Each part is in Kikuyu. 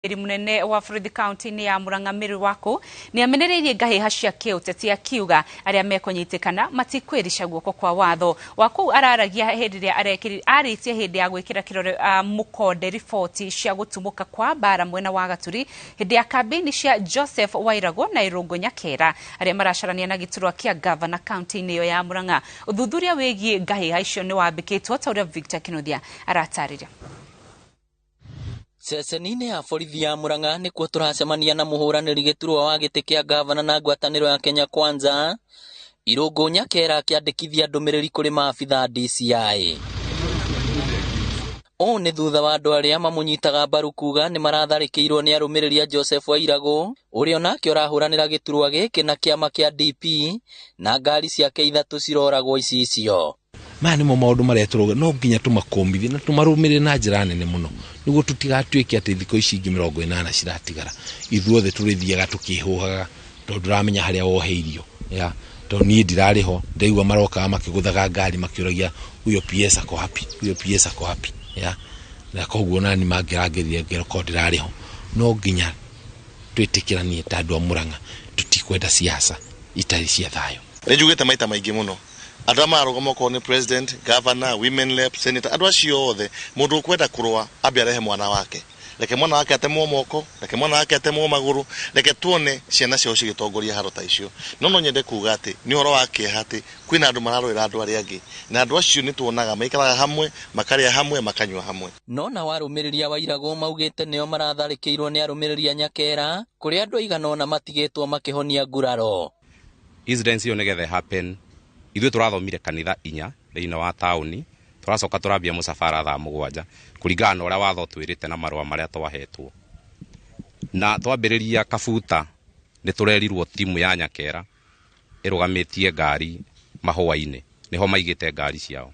Munene wa borithi kaunti-inĩ ya Murang'a Mary Wako nĩ amenereirie ngahĩha cia kĩũteti akiuga arĩa mekũnyitĩkana matikwĩrica guoko kwa watho. Wakũu araragia hĩndĩ ĩrĩa arĩtie hĩndĩ ya gwĩkĩra kĩrore mũkonde riboti cia gũtumũka kwa mbara mwena wa Gaturi hĩndĩ ya kambĩini cia Joseph Wairagũ na Irũngũ Nyakera arĩa maracarania na gĩturwa kĩa gavana kaunti-inĩ ĩyo ya Murang'a. Ũthuthuria wĩgiĩ ngahĩha icio nĩ wambĩkĩtwo ta ũrĩa Victor Kinuthia aratarĩria. Ceceni-inĩ ya borithi ya Murang'a nĩkuo tũracemania na mũhũranĩri gĩturwa wa gĩtĩ kĩa gavana na ngwatanĩro ya Kenya Kwanza Irũngũ Nyakera akĩandĩkithia ndũmĩrĩri kũrĩ maabitha DCI. Ũũ nĩ thutha wa andũ arĩa mamũnyitaga mbaru kuga nĩ maratharĩkĩirwo nĩ arũmĩrĩri a Joseph Wairagũ ũrĩa onake ũrahũranĩra gĩturwa gĩkĩ na kĩama kĩa DP na ngari ciake ithatũ ciroragwo icicio. Maya nĩmo maũndũ marĩa tũrauga no nginya tũmakũmithie na tũmarũmĩrĩre na njĩra nene mũno nĩguo tũtigatuĩke atĩ thikũ ici ingĩ 80 ciratigara ithuothe tũrĩthiaga tũkĩhũhaga tondũ ndũramenya harĩa woheirio ya tondũ niĩ ndirarĩ ho ndaigua marokaga makĩgũthaga ngari makĩũragia huyo PS ako wapi, huyo PS ako wapi ya na koguo nani mangĩrangĩrire ngero korwo ndĩrarĩ ho. No nginya twĩtĩkĩranie ta andũ a Murang'a tũtikwenda siasa itarĩ cia thayũ. Nĩ njugĩte maita maingĩ mũno andũ arĩa mararũgama okorwo nĩ president, governor, women rep, senator, andũ acio othe mũndũ ũkwenda kũrũa ambe arehe mwana wake, reke mwana wake atemwo moko, reke mwana wake atemwo magũrũ, reke tuone ciana ciao cigĩtongoria haro ta icio. No no nyende kuga atĩ nĩ ũhoro wa kĩeha atĩ kwĩna andũ mararũĩra andũ arĩa angĩ, na andũ acio nĩ tuonaga maikaraga hamwe, makarĩa hamwe, makanyua hamwe. No nao arũmĩrĩri a Wairagũ maugĩte nĩo maratharĩkĩirwo nĩ arũmĩrĩri a Nyakera kũrĩa andũ aigana ũna matigĩtwo makĩhonia nguraro. Incidents ĩyo nĩgetha happen ithuĩ tũrathomire kanitha inya thĩinĩ wa taũni, tũracoka tũrambia mũcabara thaa 7 kũringana na ũrĩa watho twĩrĩte na marũa marĩa twahetwo. Na twambĩrĩria kabuta nĩ tũrerirwo timu ya Nyakera ĩrũgamĩtie ngari mahũa-inĩ, nĩho maigĩte ngari ciao.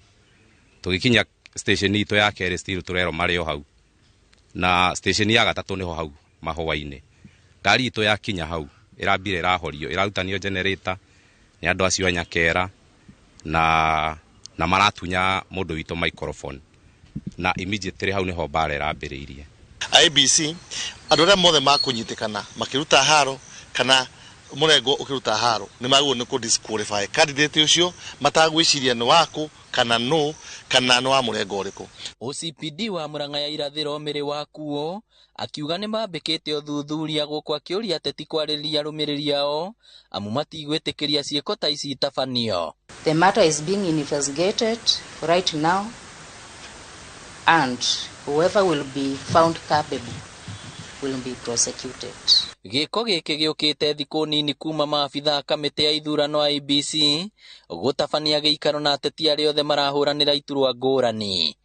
Tũgĩkinya station itũ ya kerĩ still tũrerwo marĩ o hau, na station ya gatatũ nĩho hau mahũa-inĩ. Ngari itũ yakinya hau ĩrambire ĩrahorio, ĩrarutanio generator nĩ andũ acio a Nyakera na maratunya mũndũ witũ microphone, na immediately hau nĩho mbara ĩrambĩrĩirie. IEBC andũ arĩa mothe makũnyitĩkana makĩruta haro kana mũrengo ũkĩruta haro nĩ magĩrĩirwo nĩ kũ disqualify candidate ũcio matagwĩciria nĩ waku kana nũ kana nĩ wa mũrengo ũrĩkũ. OCPD wa Murang'a ya irathĩro Mĩrĩ Wakuo akiuga nĩ mambĩkĩte ũthuthuria gũkũ akĩũria ateti kwarĩrĩria arũmĩrĩri ao amu matigwĩtĩkĩria ciĩko ta ici itabanio. The matter is being investigated right now and whoever will be found culpable will be prosecuted. Gĩko gĩkĩ gĩũkĩte thikũ nini kuma maabitha a kamĩtĩ ya ithurano IEBC gũtabania gĩikaro na ateti arĩa othe marahũranĩra iturwa ngũrani.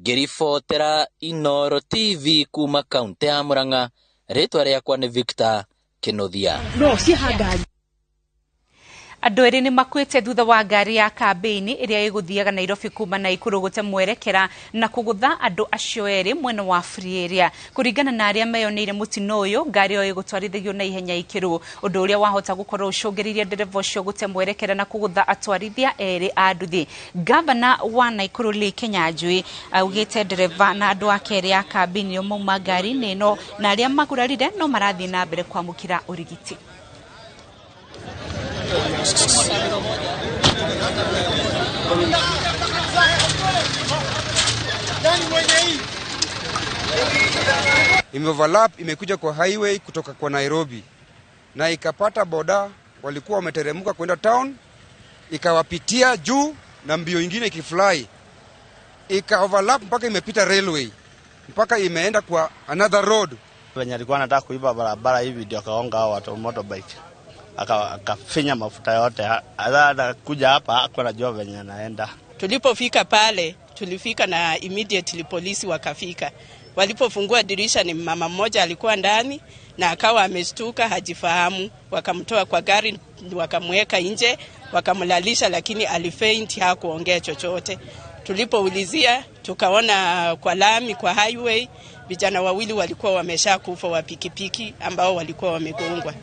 Ngĩribotera Inooro TV kuma kaunti ya Murang'a, rĩtwa rĩakwa nĩ Victor Kinuthia. No, ciĩha ngari. Andũ erĩ nĩ makuĩte thutha wa ngari ya kambĩini ĩrĩa ĩgũthiaga Nairobi kuma Naikuru gũte mwerekera na kũgũtha andũ acio erĩ mwena wa Free Area. Kũringana na arĩa meyoneire mũtino ũyũ, ngari ĩyo ĩgũtwarithagio na ihenya ikĩru, ũndũ ũrĩa wahota gũkorwo ũcũngĩrĩirie ndereba ũcio gũte mwerekera na kũgũtha atwarithia erĩ a nduthi. Gavana wa Naikuru Lee Kinyanjui augĩte ndereba na andũ ake erĩ a kambĩini ĩyo mauma ngari-inĩ ĩno na arĩa magurarire no marathiĩ na mbere kwamũkĩra ũrigiti. Imeoverlap, imekuja kwa highway kutoka kwa Nairobi na ikapata boda walikuwa wameteremka kwenda town, ikawapitia juu na mbio ingine ikifly, ika overlap mpaka imepita railway mpaka imeenda kwa another road. Wenye alikuwa anataka kuiba barabara hivi ndio akaonga hao watu motorbike, akafinya mafuta yote. Hata kuja hapa hakuwa anajua venye anaenda. Tulipofika pale tulifika na immediately polisi wakafika. Walipofungua dirisha ni mama mmoja alikuwa ndani na akawa ameshtuka hajifahamu. Wakamtoa kwa gari wakamweka nje wakamlalisha, lakini alifaint, hakuongea chochote. Tulipoulizia tukaona kwa lami kwa highway vijana wawili walikuwa wameshakufa wa pikipiki ambao walikuwa wamegongwa.